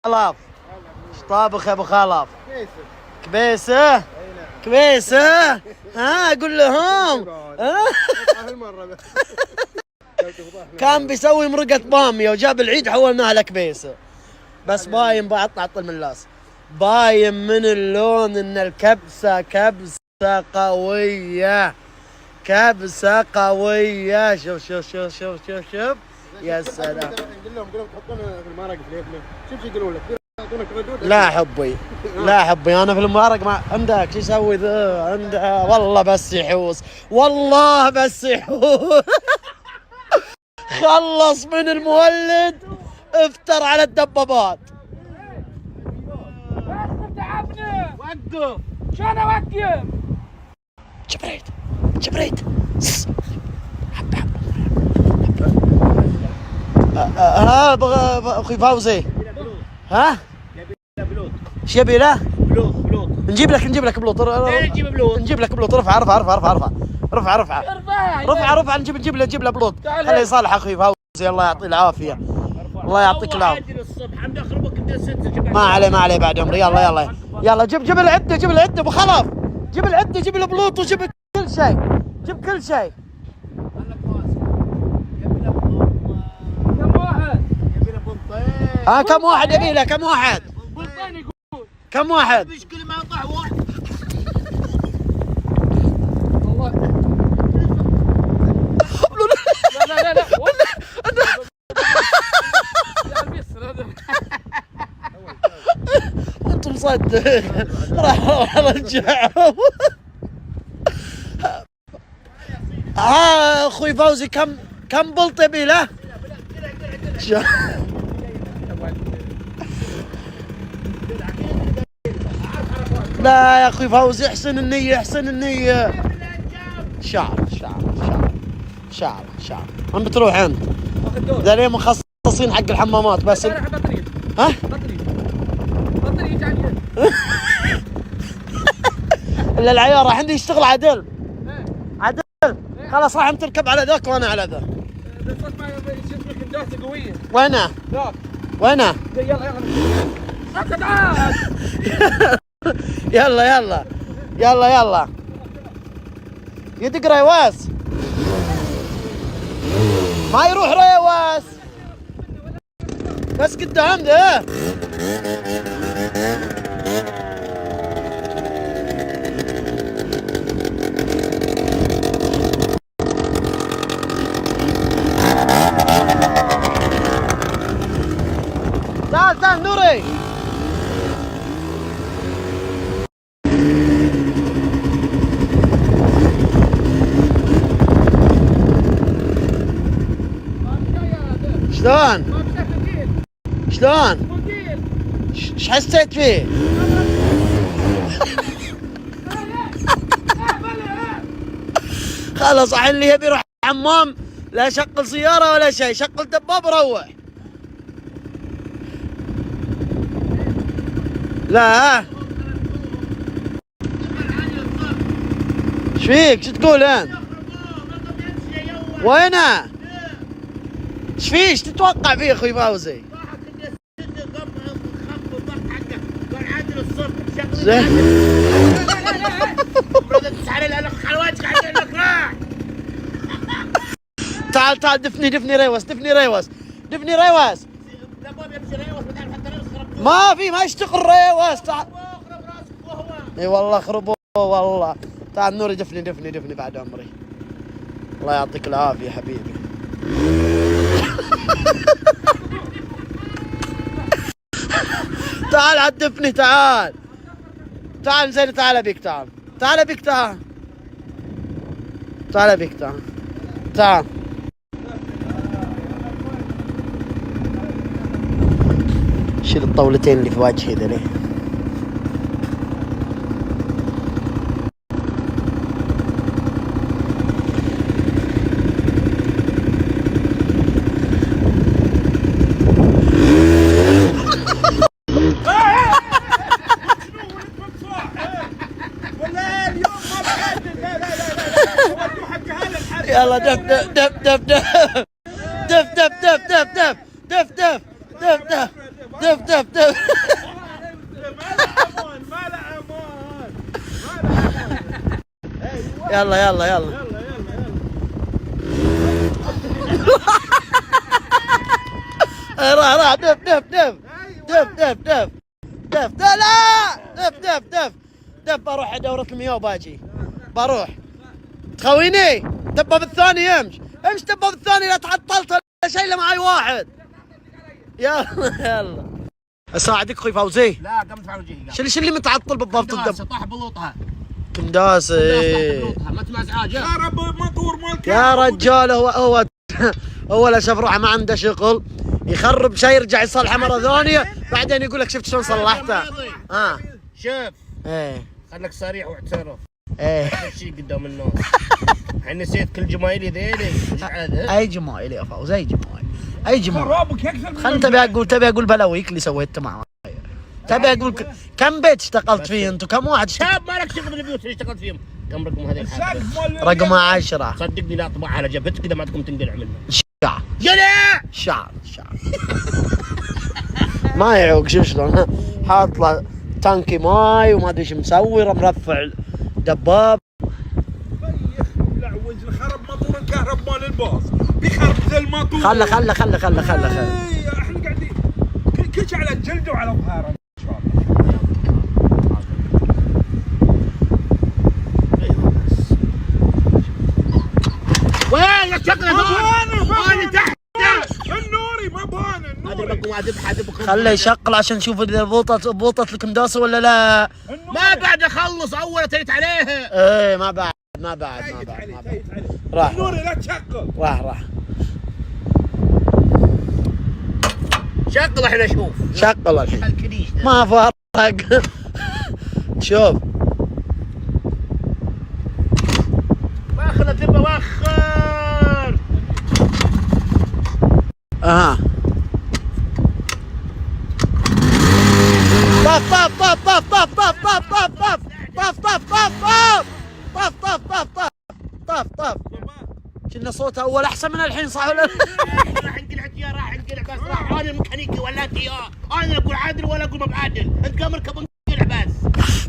خلف، ايش طابخ يا ابو خلف؟ كبيسه كبيسه. ها قول لهم. كان بيسوي مرقة بامية وجاب العيد حولناها لكبيسة. بس باين بعطنا عطل من لاس، باين من اللون ان الكبسة كبسة قوية، كبسة قوية. شوف شوف شوف شوف شوف شوف، يا سلام. نقول لهم تحطون في المرق فليفله، شوف شو يقولون لك، يعطونك ردود. لا حبي لا حبي، انا في المبارك ما عندك شو يسوي ذا عنده، والله بس يحوس، والله بس يحوس. خلص من المولد افتر على الدبابات. بس تعبنا. وقف. شلون اوقف؟ جبريت جبريت، حب حب. ها اخوي فوزي، ها ايش يبي له؟ بلوط بلوط. نجيب لك، نجيب لك بلوط. نجيب بلوط. نجيب لك بلوط. رفع رفع رفع رفع رفع رفع رفع ارفع رفع رفع. نجيب نجيب له، نجيب له بلوط. تعال. خليه يصالح اخوي فوزي، الله يعطيه العافية. الله يعطيك العافية. الصبح عم اخربك انت ست. ما عليه ما عليه بعد عمري. يلا يلا يلا، جيب جيب العدة، جيب العدة ابو خلف، جيب العدة، جيب البلوط وجيب كل شيء، جيب كل شيء. كم واحد؟ ها كم واحد يبي له؟ كم واحد؟ بلطين يقول. كم واحد؟ مشكلة ما طاح واحد. والله لا لا لا لا. انت مصدق؟ راح رجعهم. ها اخوي فوزي، كم بلط يبي له؟ لا يا اخوي فوزي، احسن النية، احسن النية. شعر شعر شعر شعر شعر. وين بتروح انت؟ ذا مخصصين حق الحمامات بس. ها؟ الا العيار راح عندي يشتغل عدل عدل. خلاص راح انت تركب على ذاك وانا على ذا. وينه؟ وينه؟ يلا يلا تعال. يلا يلا يلا يلا، يدق ريواس، ما يروح ريواس بس قدام ذا. تعال تعال نوري. شلون؟ شلون؟ ايش حسيت فيه؟ خلاص الحين اللي يبي يروح حمام لا شغل سيارة ولا شيء، شغل دباب وروح. لا ايش فيك؟ شو تقول انت؟ وينه؟ ايش فيه؟ ايش تتوقع فيه اخوي فوزي؟ زين. تعال تعال دفني دفني ريوس، دفني ريوس، دفني ريوس. ما في، ما يشتغل ريوس. تعال. اي والله خربوه والله. تعال نوري، دفني دفني دفني بعد عمري. الله يعطيك العافية حبيبي. تعال عاد دفني، تعال تعال زين، تعال ابيك، تعال تعال ابيك، تعال تعال ابيك، تعال تعال. شيل الطاولتين اللي في وجهي ذا ليه؟ يلا دف دف دف دف دف دف دف دف دف دف دف دف دف دف دف. دف. ما له امان، ما له امان، ما له امان. يلا يلا يلا. يلا يلا يلا. راح راح، دف دف دف دف دف دف دف دف، لا دف دف دف دف. بروح دورة المياه وباجي، بروح تخويني. دباب الثاني امش امش، دباب الثاني لا تعطلت ولا شيء، الا معي واحد. يلا يلا اساعدك اخوي فوزي. لا قمت على وجهي. شو اللي متعطل بالضبط؟ الدب طاح بلوطها. كنداسه. بلوطها ما تسمع ازعاج. خرب مطور مال. يا رجال هو هو لا شاف روحه ما عنده شغل، يخرب شيء يرجع يصلحه مرة ثانية، بعدين يقول لك شفت شلون صلحته. شوف ايه خليك صريح واعترف. ايه كل شيء قدام الناس. الحين نسيت كل جمايلي ذيلي. اي جمايل يا فوز، اي جمايل، اي جمايل. خرابك اكثر من خل تبي اقول، تبي اقول بلاويك اللي سويته معي. تبي اقول كم بيت اشتغلت فيه انتم؟ كم واحد اشتغل؟ شاب ما لك شغل بالبيوت اللي اشتغلت فيهم. كم رقم هذه الحاجة؟ السقف مال رقم 10. صدقني لا اطبعها على جبهتك اذا ما تقوم تنقلع منه. شعر قلع شعر شعر ما يعوق. شوف شلون حاط له تانكي ماي وما ادري ايش مسوي، مرفع دباب. يخرب لعوج، خرب مطور الكهرب مال الباص، بيخرب ذا المطور. خله خله خله خله خله خله. إيه، احنا قاعدين كل شيء على جلده وعلى ظهره ان شاء الله. وين يا شغله؟ ما انا تحت. النوري ما بان ادري النوري. بكم اذبح اذبح. خله يشغل عشان نشوف اذا بوطت الكنداسه ولا لا. ما بعد اخلص اول تيت عليها. ايه ما بعد ما بعد ما تايت بعد عليه ما بعد. تايت عليه. راح النوري لا تشغل. راح راح. شغل احنا نشوف. شغل الحين الكنيش ذا. ما فرق. شوف واخر الذبه واخر. اها طف طف طف طف طف طف طف طف طف طف طف طف طف طف طف طف طف طف. كنا صوته اول احسن من الحين صح ولا لا؟ راح انقلع يا راح انقلع بس راح. انا الميكانيكي ولا انت يا انا اقول عادل ولا اقول ما بعادل. انت قام اركب انقلع بس.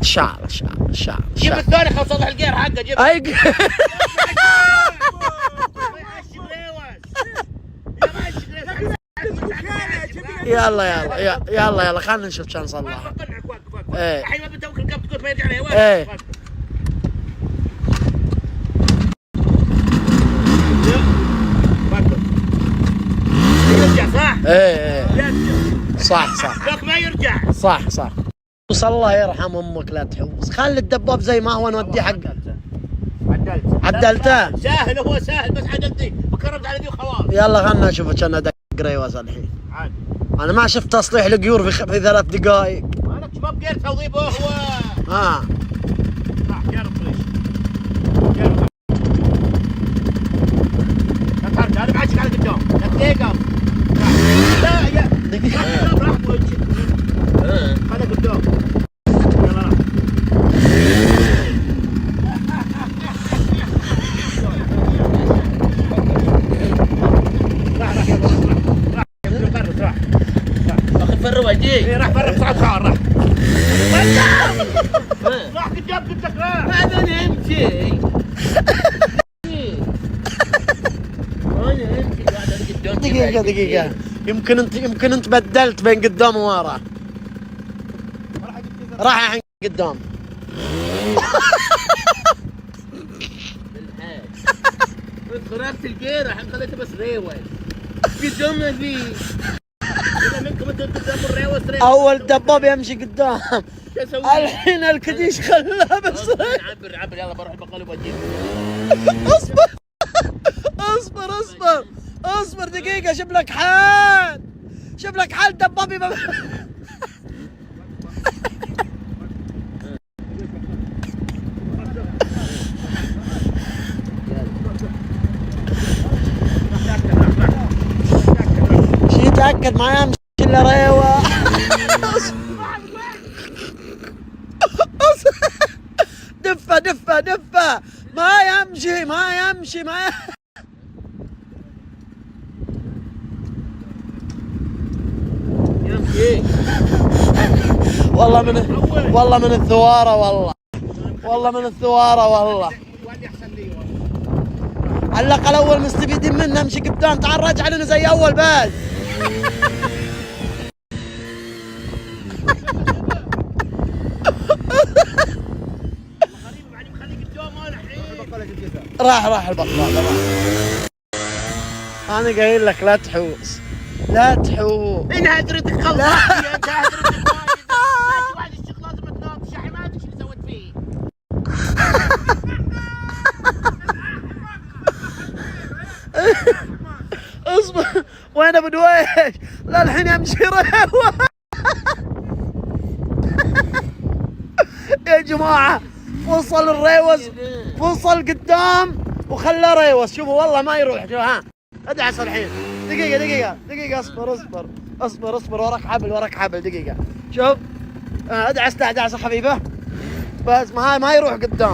شعر شعر شعر جيب شعر. الثاني خل صلح الجير حقه جيب. اي يلا يلا يلا يلا خلينا نشوف شلون نصلح. إيه. الحين ما بتوكل ركبت قلت ما يرجع عليه. إيه. يرجع صح؟ ايه ايه يرجع. صح صح ذاك ما يرجع. صح صح. وصل الله يرحم امك لا تحوس، خلي الدباب زي ما هو نوديه حق. عدلته. عدلته؟ سهل هو سهل بس عدلتي فكرت على ذي وخلاص. يلا خلنا نشوف كان دق ريوس الحين. عادي. انا ما شفت تصليح القيور في 3 دقائق. مالك ما بقير توظيفه هو. ها راح جرب ليش. جرب. لا تهرج انا بعشق على قدام. لا تليقف. لا يا دقيقة. راح وجهك. خله قدام. يلا راح. راح راح يلا راح. راح راح. اخذ فروه جي. إيه، راح فرق صعد صعد راح. راح قدام قلت لك راح. هذا انا امشي. انا امشي قاعد قدام. دقيقة دقيقة، يمكن انت بدلت بين قدام وورا. راح الحين قدام. خربت الجير الحين خليته بس ريوس. قدام ما في. اذا منكم انتم قدام الريوس ريوس. اول دباب يمشي قدام. شو اسوي؟ الحين الكديش خلاه بس. عبر عبر يلا بروح البقال وبجيب. اصبر اصبر اصبر اصبر دقيقة، شوف لك حال، شوف لك حال دبابي. شي تأكد ما يمشي الا ريوة. دفة دفة دفة، ما يمشي ما يمشي ما يمشي. والله من والله من الثواره، والله والله من الثواره والله. واللي احسن لي والله. على الاقل اول مستفيدين منه، امشي قدام، تعال رجع لنا زي اول بس. غريب يعني مخليك قدام انا الحين. راح راح البقالة راح. انا قايل لك لا تحوس، لا تحوس. ان هدرتك خلصت يا انت، هدرتك واجد. ماشي واحد الشيخ لازم تناطش يا ما ادري شو اللي سويت فيه. اصبر، وين ابو دويش؟ لا الحين يمشي ريوه. يا جماعة وصل الريوس، وصل قدام وخلى ريوس. شوفوا والله ما يروح. شوف ها ادعس الحين. دقيقة دقيقة دقيقة، اصبر اصبر اصبر اصبر، وراك حبل، وراك حبل، دقيقة. شوف ادعس، لا ادعس يا حبيبه، بس ما يروح قدام.